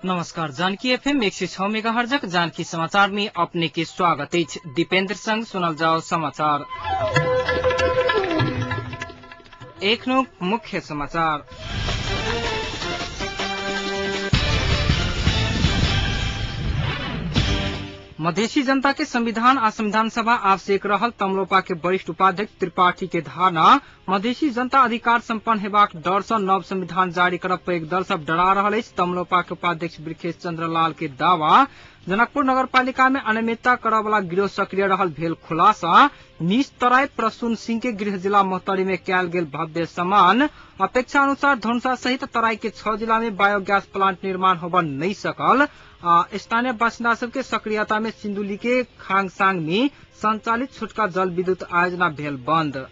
नमस्कार, जानकी एफएम 106 मेगाहर्जक जानकी समाचार में अपने के स्वागत अछि। दीपेंद्र संग सुनल जाओ समाचार। एखनो मुख्य समाचार। मधेसी जनता के संविधान आ संविधान सभा आवश्यक रहल तमलोपा के वरिष्ठ उपाध्यक्ष त्रिपाठी के धारणा। मधेसी जनता अधिकार सम्पन्न हेबाक डर सँ नव संविधान जारी करब पैघ दल सब डरा रहल अछि। तमलोपा के उपाध्यक्ष वृखेश चंद्र लाल के दावा। जनकपुर नगरपालिका में अनियमितता करऽ वाला गिरोह सक्रिय रहल भेल खुलासा। नीच तराई प्रसून सिंह के गृह जिला महोत्तरी में कयल गेल भव्य सम्मान। अपेक्षा अनुसार धनुषा सहित तराई के 6 जिला में बायोगैस प्लांट निर्माण होबऽ नहीं सकल। स्थानीय बासिन्दा सबके सक्रियता में सिन्धुली के खाङसाङ में संचालित छोटका जल विद्युत आयोजना भेल बन्द।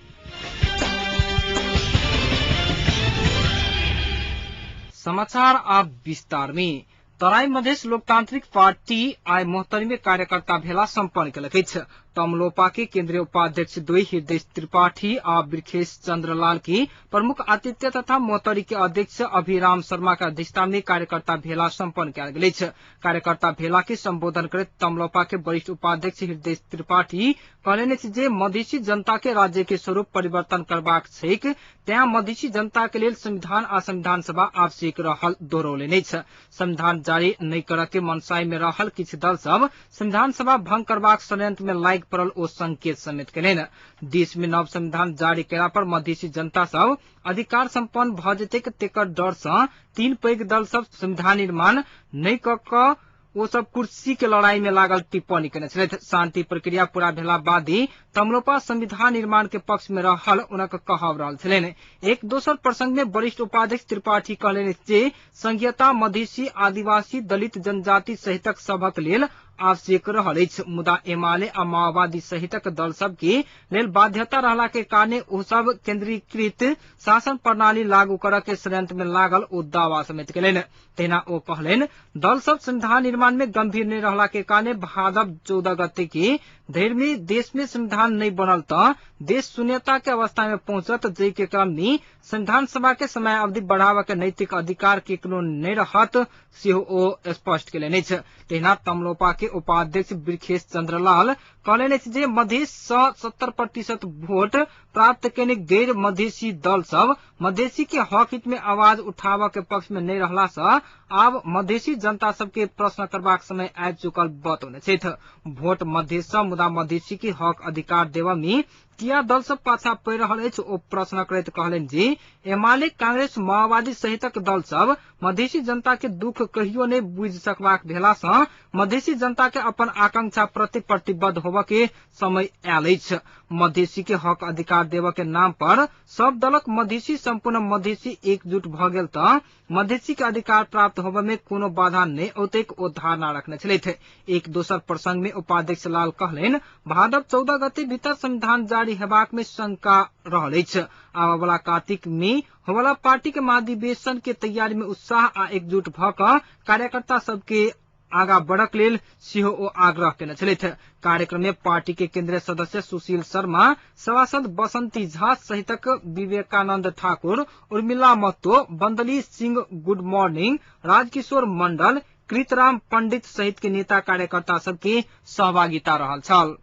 समाचार आप विस्तार में। तराई मधेश लोकतांत्रिक पार्टी आइ महोत्तरी में कार्यकर्ता भेला सम्पन्न केलक अछि। तमलोपा के केंद्रीय उपाध्यक्ष द्वय हृदय त्रिपाठी आ वृखेश चंद्र लाल के प्रमुख आतिथ्य तथा महोत्तरी के अध्यक्ष अभिराम शर्मा के अध्यक्षता में कार्यकर्ता भेला सम्पन्न कयल गेल अछि। कार्यकर्ता भेला के संबोधन करैत तमलोपा के वरिष्ठ उपाध्यक्ष हृदय त्रिपाठी कहलनि अछि जे मधेसी जनता के राज्य के स्वरूप परिवर्तन करबाक छैक, तें मधेसी जनता के लेल संविधान आ संविधान सभा आवश्यक रहल दोहरौलनि अछि। संविधान जारी नहि करऽ के मनसाई में रहल किछु दल सब संविधान सभा भंग करबाक षड्यंत्र में लागि पड़ल ओ संकेत समेत केलनि। देश में नव संविधान जारी केला पर मधेसी जनता सब अधिकार सम्पन्न भऽ जेतैक तेकर डर सँ तीन पैघ दल सब संविधान निर्माण नहि कऽ कऽ ओ सब कुर्सी के लड़ाई में लागल टिप्पणी केने छलथि। शांति प्रक्रिया पूरा भेला बाद ही तमलोपा संविधान निर्माण के पक्ष में रहल हुनक कहब रहल छलनि। एक दोसर प्रसंग में वरिष्ठ उपाध्यक्ष त्रिपाठी कहलनि जे संघीयता मधेसी, आदिवासी, दलित, जनजाति सहितक सभक लेल आवश्यक रहल अछि, मुदा एमाले आ माओवादी सहितक दल सब के लेल बाध्यता रहला के कारणे ओ सब केंद्रीकृत शासन प्रणाली लागू करऽ के षड्यंत्र में लागल ओ दावा समेत केलनि। तहिना ओ कहलनि दल सब संविधान निर्माण में गंभीर नहि रहला के कारणे भादव 14 गते के धरि में देश में संविधान नहीं बनल त देश शून्यता के अवस्था में पहुंचत, जाहि के क्रम में संविधान सभा के समय अवधि बढ़ाबऽ के नैतिक अधिकार केकरो नहि रहत सेहो ओ स्पष्ट केलनि अछि। तहिना तमलोपा के उपाध्यक्ष वृखेश चंद्रलाल कहलनि अछि जे मधेश सँ 70% वोट प्राप्त केने गैर मधेसी दल सब मधेसी के हक हित में आवाज उठाबऽ के पक्ष में नहि रहला सँ आब मधेसी जनता सबके प्रश्न करबाक समय आबि चुकल बतौने छथि। वोट मधेस सँ मुदा मधेसी के हक अधिकार देबऽ में किया दल सब पाछा पड़ि रहल अछि ओ प्रश्न करैत कहलनि जे एमाले, कांग्रेस, माओवादी सहितक दल सब मधेसी जनता के दुख कहियो नहि बुझि सकबाक भेला सँ मधेसी जनता के अपन आकांक्षा प्रति प्रतिबद्ध होबऽ के समय आयल अछि। मधेसी के हक अधिकार देबऽ के नाम पर सब दलक मधेसी संपूर्ण मधेसी एकजुट भऽ गेल तऽ मधेसी के अधिकार प्राप्त होबऽ में कोनो बाधा नहि औतैक ओ धारणा रखने छलथि। एक दोसर प्रसंग में उपाध्यक्ष लाल कहलनि भादव 14 गते भीतर संविधान जारी हेबाक में शंका रहल अछि। आबऽ वाला कार्तिक में होबला पार्टी के महाधिवेशन के तैयारी में उत्साह आ एकजुट भऽ कऽ कार्यकर्ता सबके आगा बढ़क लेल सेहो ओ आग्रह केने छलथि। कार्यक्रम में पार्टी के केंद्रीय सदस्य सुशील शर्मा, सभासद बसंती झा सहितक विवेकानंद ठाकुर, उर्मिला महतो, बंदली सिंह गुड मॉर्निंग, राजकिशोर मंडल, कृतराम पंडित सहित के नेता कार्यकर्ता सबके सहभागिता रहल छल।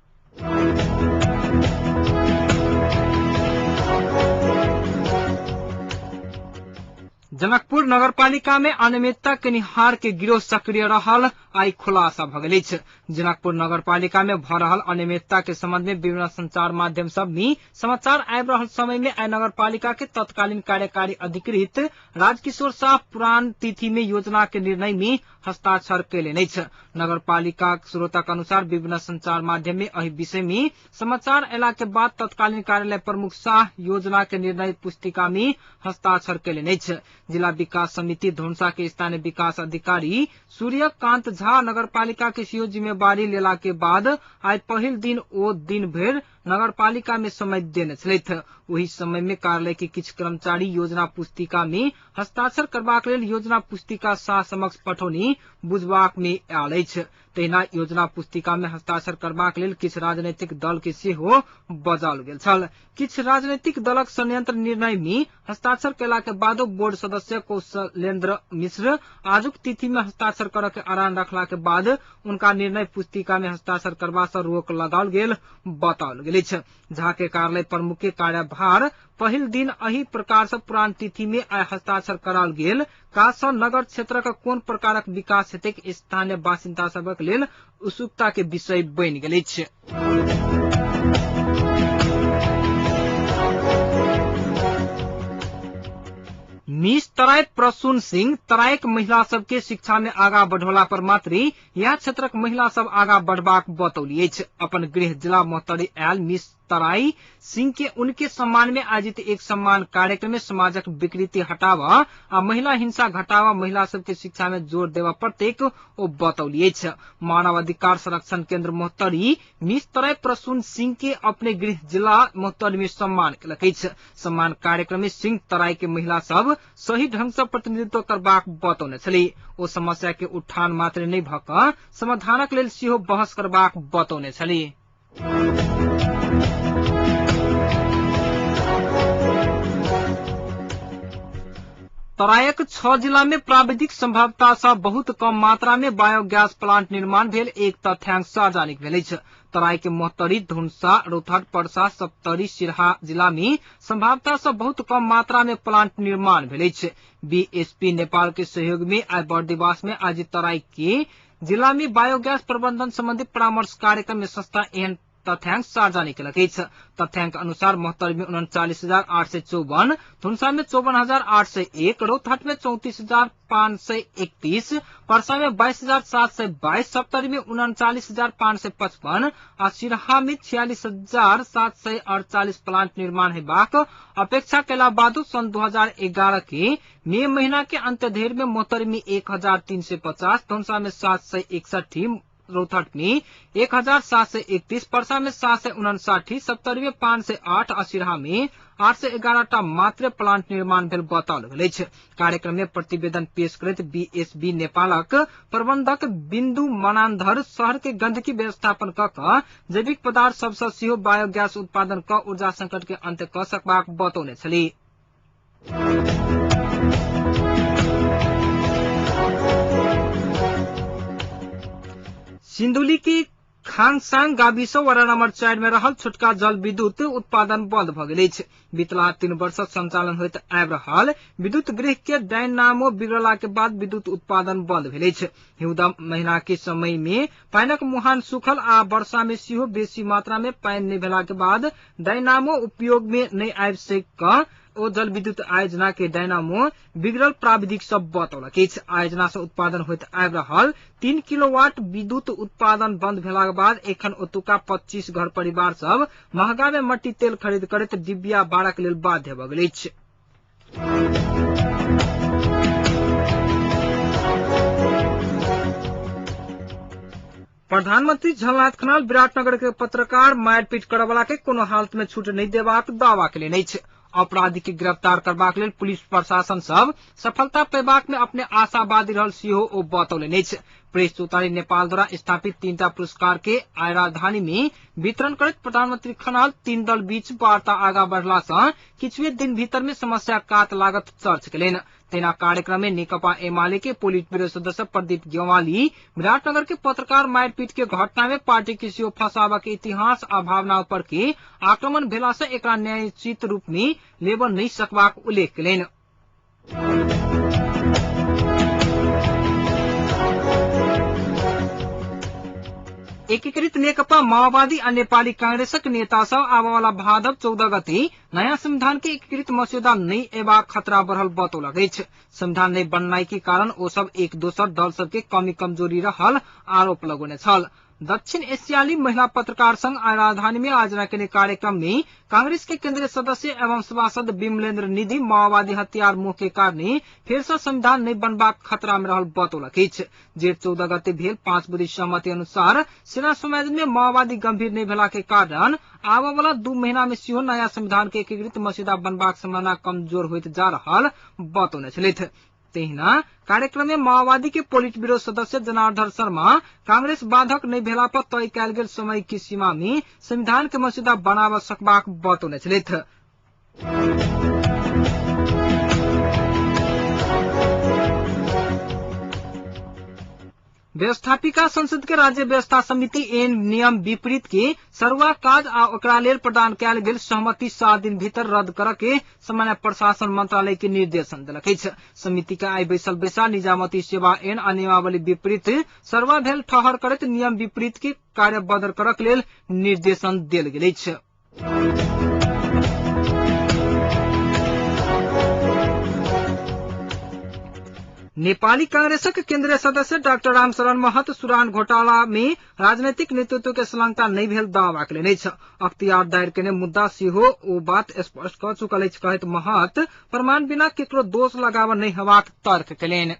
जनकपुर नगरपालिका में अनियमितता केनिहार के गिरोह सक्रिय रहल आइ खुलासा भऽ गेल अछि। जनकपुर नगरपालिका में भऽ रहल अनियमितता के संबंध में विभिन्न संचार माध्यम सब में समाचार आबि रहल समय में आइ नगरपालिका के तत्कालीन कार्यकारी अधिकृत राजकिशोर शाह पुरान तिथि में योजना के निर्णय में हस्ताक्षर केलनि अछि। नगरपालिका स्रोतक अनुसार विभिन्न संचार माध्यम में एहि विषय में समाचार अयला के बाद तत्कालीन कार्यालय प्रमुख शाह योजना के निर्णय पुस्तिका में हस्ताक्षर केलनि अछि। जिला विकास समिति धनुषा के स्थानीय विकास अधिकारी सूर्यकांत झा नगरपालिका के सेहो जिम्मेवारी लेला के बाद आइ पहिल दिन ओ दिन भरि नगरपालिका में समय देने छलथि। ओहि समय में कार्यालय के किछु कर्मचारी योजना पुस्तिका में हस्ताक्षर करबाक लेल योजना पुस्तिका शाह समक्ष पठौनी बुझबाक में आयल अछि। तहिना योजना पुस्तिका में हस्ताक्षर करबाक लेल किछु राजनीतिक दल के सेहो बजाओल गेल छल। किछु राजनीतिक दलक संयंत्र निर्णय में हस्ताक्षर कयला के बादो बोर्ड सदस्य कौशलेंद्र मिश्र आजुक तिथि में हस्ताक्षर करऽ के आरान रखला के बाद उनका निर्णय पुस्तिका में हस्ताक्षर करबा से रोक लगाओल गेल बताओल गेल अछि। झा के कार्यालय प्रमुख के कार्यभार पहिल दिन एहि प्रकार से पुरान तिथि में आइ हस्ताक्षर कराओल गेल काज सँ नगर क्षेत्रक कोन प्रकारक विकास हेतैक स्थानीय बासिन्दा सभक लेल उत्सुकता के विषय बनि गेल अछि। मिस तराई प्रसून सिंह तराईक महिला सबके शिक्षा में आगा बढ़ौला पर मात्रे यह क्षेत्रक महिला सब आगा बढ़बाक बतौली अछि। अपन गृह जिला महोत्तरी आयल मिस तराई सिंह के उनके सम्मान में आयोजित एक सम्मान कार्यक्रम में समाजक विकृति हटावा आ महिला हिंसा घटावा महिला सबके शिक्षा में जोर देवा प्रत्येक ओ बतौली अछि। मानवाधिकार संरक्षण केन्द्र महोत्तरी मिस तराई प्रसून सिंह के अपने गृह जिला महोत्तरी में सम्मान केलक अछि। सम्मान कार्यक्रम में सिंह तराई के महिला सब सही ढंग से प्रतिनिधित्व करबाक बतौने छली। ओ समस्या के उठान मात्र नहि भऽ कऽ समाधानक लेल सेहो बहस करबाक बतौने छली। तरायक 6 जिला में प्राविधिक संभवता सँ बहुत कम मात्रा में बायोगैस प्लांट निर्माण भेल एक तथ्यांक सार्वजनिक भेल अछि। तराई के महोत्तरी, धुनसा, रौतहट, परसा, सप्तरी, सिरहा जिला में संभावता सँ बहुत कम मात्रा में प्लांट निर्माण भेल अछि। बीएसपी नेपाल के सहयोग में आइ बर्दिवास में आयोजित तराई के जिला में बायोगैस प्रबंधन संबंधी परामर्श कार्यक्रम में संस्था एहन तथ्यांक सार्वजनिक केलक अछि। तथ्यांक अनुसार महोत्तरी में 39,854, धुनसा में 54,801, रौतहट में 34,531, परसा में 22,722, सप्तरी में 39,555 आ सिरहा में 46,748 प्लांट निर्माण हेबाक अपेक्षा केला बादो सन् 2011 के मई महीना के अंत धरि में महोत्तरी में 1,350, धुनसा में 761, रौतहट में 1,731, परसा में 759, सप्तरी में 508 आ सिरहा में 811 टा मात्र प्लांट निर्माण भेल बताओल गेल अछि। कार्यक्रम में प्रतिवेदन पेश करैत बीएसबी नेपालक प्रबंधक बिन्दु मनान्धर शहर के गंदगी व्यवस्थापन क कऽ जैविक पदार्थ सब सँ सेहो बायोगैस उत्पादन क ऊर्जा संकट के अंत क सकबाक बतौने छली। सिन्धुली के खाङसाङ गाविस वडा नम्बर 4 में रहल छोटका जल विद्युत उत्पादन बन्द भऽ गेल अछि। बीतला 3 वर्ष संचालन होइत आबि रहल विद्युत गृह के डायनामो बिगड़ला के बाद विद्युत उत्पादन बन्द भेल अछि। हिउँद महीना के समय में पानिक मुहान सुखल आ वर्षा में सेहो बेसी मात्रा में पानि नहि भेला के बाद डायनामो उपयोग में नहि आबि सक कऽ ओ जल विद्युत आयोजना के डायनामो बिगड़ल प्राविधिक सब बतौलक अछि। आयोजना से उत्पादन होइत आबि रहल 3 किलोवाट विद्युत उत्पादन बंद भेलाक बाद एखन ओतुका 25 घर परिवार सब महंगा में मट्टी तेल खरीद करैत डिबिया बारक लेल बाध्य भऽ गेल अछि। प्रधानमंत्री झलनाथ खनाल विराटनगर के पत्रकार मारपीट करवला के कोनो हालत में छूट नहि देबाक दावा केलनि अछि। अपराधी के गिरफ्तार करबाक लेल पुलिस प्रशासन सब सफलता पेबाक में अपने आशावादी रहल सेहो ओ बतौलनि अछि। प्रेस चौतारी नेपाल द्वारा स्थापित 3टा पुरस्कार के आइ राजधानी में वितरण करैत प्रधानमंत्री खनाल 3 दल बीच वार्ता आगा बढ़ला सँ किछुए दिन भीतर में समस्या कात लागत चर्च केलनि। तेना कार्यक्रम में नेकपा एमाले के पोलिट ब्यूरो सदस्य प्रदीप गेवाली विराटनगर के पत्रकार मारपीट के घटना में पार्टी के सेहो फंसावा के इतिहास आ भावना पर के आक्रमण भेला से एकरा न्यायोचित रूप में लेबऽ नहि सकबाक उल्लेख केलनि। एकीकृत नेकपा माओवादी आ नेपाली कांग्रेसक नेता सब आबऽवाला भादव 14 गते नयाँ संविधान के एकीकृत मस्यौदा नहि एबाक खतरा बढ़ल बतौलक अछि। संविधान नहि बननाइ के कारण ओ सब एक दोसर दल सबके कमी कमजोरी रहल आरोप लगौने छल। दक्षिण एशियाली महिला पत्रकार संघ आइ राजधानी में आयोजना केने कार्यक्रम में कांग्रेस के केंद्रीय सदस्य एवं सभासद बिमलेन्द्र निधि माओवादी हथियार मुँह के कारण फेर से संविधान नहीं बनबाक खतरा में रहल बतौलक अछि। जेठ 14 गते भेल 5 बुँदी सहमति अनुसार सेना समायोजन में माओवादी गंभीर नहीं भेला के कारण आबय वाला 2 महीना में सेहो नया संविधान के एकीकृत मस्यौदा बनबाक संभावना कमजोर होइत जा रहल बतौने छलथि। तहिना कार्यक्रम में माओवादी के पोलिट ब्यूरो सदस्य जनार्दन शर्मा कांग्रेस बाधक नहीं भेला पर तय कयल गेल समय की सीमा में संविधान के मस्यौदा बनाब सकबाक बतौने छलथि। व्यवस्थापिका संसद के राज्य व्यवस्था समिति एन नियम विपरीत के सरुआ काज आ ओकरा लेल प्रदान कयल गेल सहमति 7 दिन भीतर रद्द करऽ के सामान्य प्रशासन मंत्रालय के निर्देशन देलक अछि। समिति के आइ बैसल बैसार निजामती सेवा एन आ नियमावली विपरीत सरुआ भेल ठहर करैत नियम विपरीत के कार्य बदर करऽ के लेल निर्देशन देल गेल अछि। नेपाली कांग्रेसक केंद्रीय सदस्य डाक्टर रामशरण महत सुरान घोटाला में राजनीतिक नेतृत्व के संलग्नता नहीं भेल दावा केलनि अछि। अख्तियार दायर केने मुद्दा सेहो ओ बात स्पष्ट कऽ चुकल अछि कहैत महत प्रमाण बिना केकरो दोष लगाव नहीं हेबाक तर्क केलनि।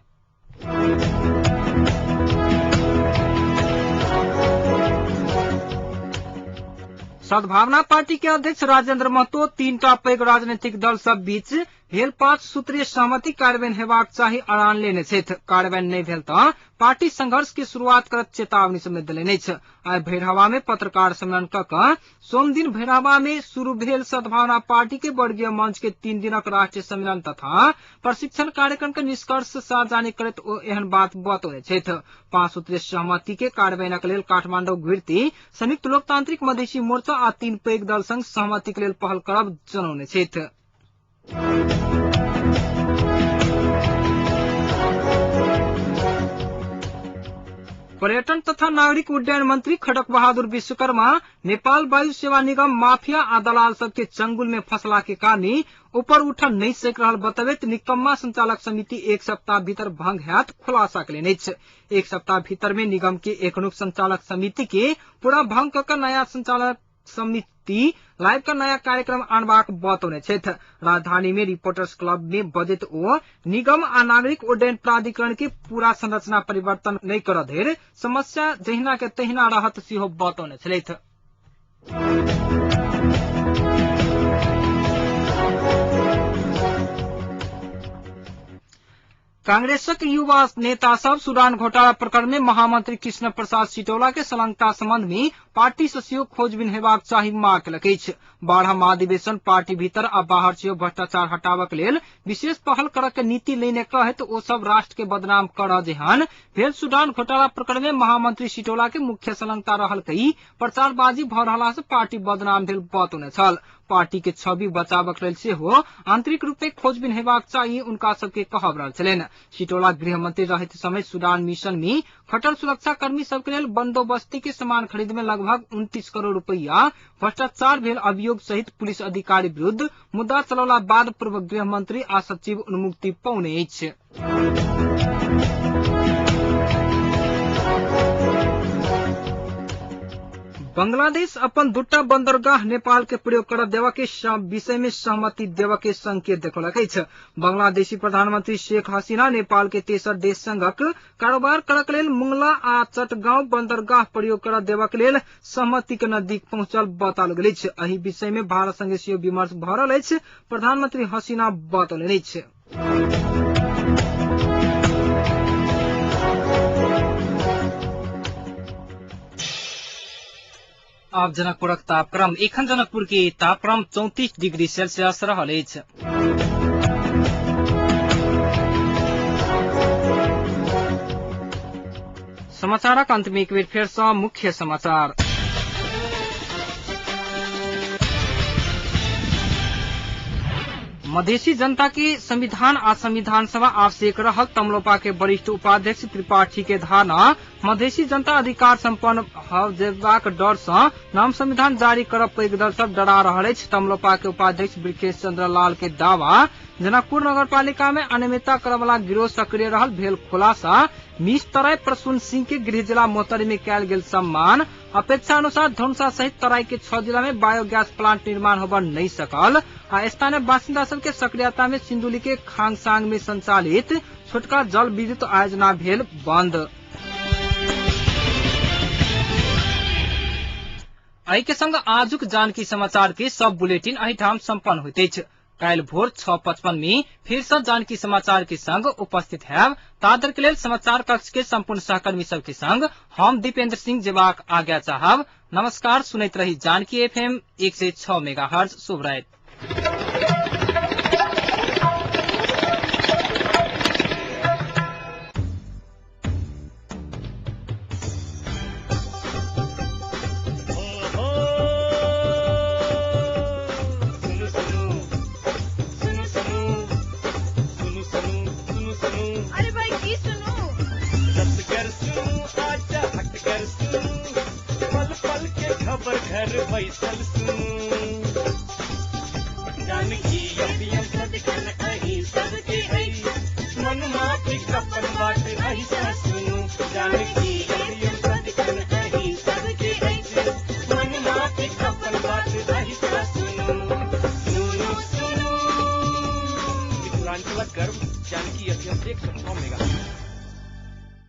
सद्भावना पार्टी के अध्यक्ष राजेंद्र महतो 3टा पैघ राजनीतिक दल सब बीच भेल 5 सूत्रीय सहमति कार्यान्वयन हेबाक चाही अड़ान लेने छथि। कार्यान्वयन नहि भेल तऽ पार्टी संघर्ष के शुरुआत करत चेतावनी समेत देलनि अछि। आइ भैरहवा में पत्रकार सम्मेलन क कऽ सोमदिन भैरहवा में शुरू भेल सद्भावना पार्टी के वर्गीय मंच के 3 दिनक राष्ट्रीय सम्मेलन तथा प्रशिक्षण कार्यक्रम के निष्कर्ष सार्वजनिक करैत ओ एहन बात बतौने छथि। 5 सूत्रीय सहमति के कार्यान्वयनक लेल काठमांडू घुरती संयुक्त लोकतांत्रिक मधेसी मोर्चा आ 3 पैघ दल संग सहमति के लेल पहल करब जनौने छथि। पर्यटन तथा नागरिक उड्डयन मंत्री खड़क बहादुर विश्वकर्मा नेपाल वायु सेवा निगम माफिया आ दलाल सबके चंगुल में फंसला के कारण ऊपर उठन नहीं सक रहल बतबैत निकम्मा संचालक समिति 1 सप्ताह भीतर भंग हैत खुलासा केलनि अछि। 1 सप्ताह भीतर में निगम के एखनुक संचालक समिति के पूरा भंग क कऽ नया संचालक समिति लाइव का नया कार्यक्रम आनबाक बतौने छथि। राजधानी में रिपोर्टर्स क्लब में बजैत ओ निगम आ नागरिक उड्डयन प्राधिकरण के पूरा संरचना परिवर्तन नहीं करऽ धरि समस्या जहिना के तहिना रहत सेहो बतौने छलथि। कांग्रेसक युवा नेता सब सुडान घोटाला प्रकरण में महामंत्री कृष्ण प्रसाद सिटौला के संलग्नता संबंध में पार्टी से सेहो खोजबीन हेबाक चाही मांग केलक अछि। 12 महाधिवेशन पार्टी भीतर आ बाहर सेहो भ्रष्टाचार हटाबक लेल विशेष पहल करऽ के नीति लेने कहैत ओ सब राष्ट्र के बदनाम करऽ जेहन भेल सुडान घोटाला प्रकरण में महामंत्री सिटौला के मुख्य संलग्नता रहल कही प्रचारबाजी भऽ रहला से पार्टी बदनाम भेल बतौने छल। पार्टी के छवि बचाबक लेल सेहो आंतरिक रूप में खोजबीन हेबाक चाही उनका सबके कहब रहल छलनि। सिटौला गृह मंत्री रहैत समय सुडान मिशन में खटल सुरक्षा कर्मी सबके लेल बंदोबस्ती के सामान खरीद में लगभग 29 करोड़ रुपया भ्रष्टाचार भेल अभियोग सहित पुलिस अधिकारी विरुद्ध मुद्दा चलौला बाद पूर्व गृह मंत्री आ सचिव उन्मुक्ति पौने अछि। बांग्लादेश अपन 2टा बंदरगाह नेपाल के प्रयोग कर देवा के विषय में सहमति देवा के संकेत देखौलक अछि। बांग्लादेशी प्रधानमंत्री शेख हसीना नेपाल के तेसर देश संगक कारोबार करक लेल मुंगला आ चटगांव बंदरगाह प्रयोग कर देवा के लेल सहमति के नजदीक पहुंचल बताओल गेल अछि। एहि विषय में भारत संगे सेहो विमर्श भऽ रहल अछि, प्रधानमंत्री हसीना बतौलनि अछि। आब जनकपुरक तापक्रम। एखन जनकपुर के तापक्रम 34 डिग्री सेल्सियस रहल अछि। समाचारक अंत में एक बेर फेर सँ मुख्य समाचार। मधेसी जनता के संविधान आ संविधान सभा आवश्यक रहल तमलोपा के वरिष्ठ उपाध्यक्ष त्रिपाठी के धारणा। मधेसी जनता अधिकार संपन्न जेबाक डर सँ नाम संविधान जारी करब पैघ दल सब डरा रहल अछि। तमलोपा के उपाध्यक्ष ब्रिकेश चंद्र लाल के दावा। जनकपुर नगरपालिका में अनियमितता करवला गिरोह सक्रिय रहल भेल खुलासा। मिस तराई प्रसून सिंह के गृह जिला मोहतरी में कयल गेल सम्मान। अपेक्षा अनुसार धनुषा सहित तराई के 6 जिला में बायोगैस प्लांट निर्माण होबर नहीं सकल आ स्थानीय बासिन्दा सबके सक्रियता में सिन्धुली के खाङसाङ में संचालित छोटका जल विद्युत आयोजना भेल बन्द। एहि के संग आजुक जानकी समाचार के सब बुलेटिन एहिठाम सम्पन्न होइत अछि। काल्हि भोर 6:55 में फिर से जानकी समाचार के संग उपस्थित हैब। तादर के लेल समाचार कक्ष के संपूर्ण सहकर्मी सबके संग हम दीपेंद्र सिंह जेबाक आज्ञा चाहब। नमस्कार। सुनैत रही जानकी एफएम 106 मेगाहर्ज। शुभ राति। घर बैसल सुनू जानकी अभियन सदिखन अहीं सबके अछि, मन माफिक अपन बात अहीं सँ सुनू जानकी।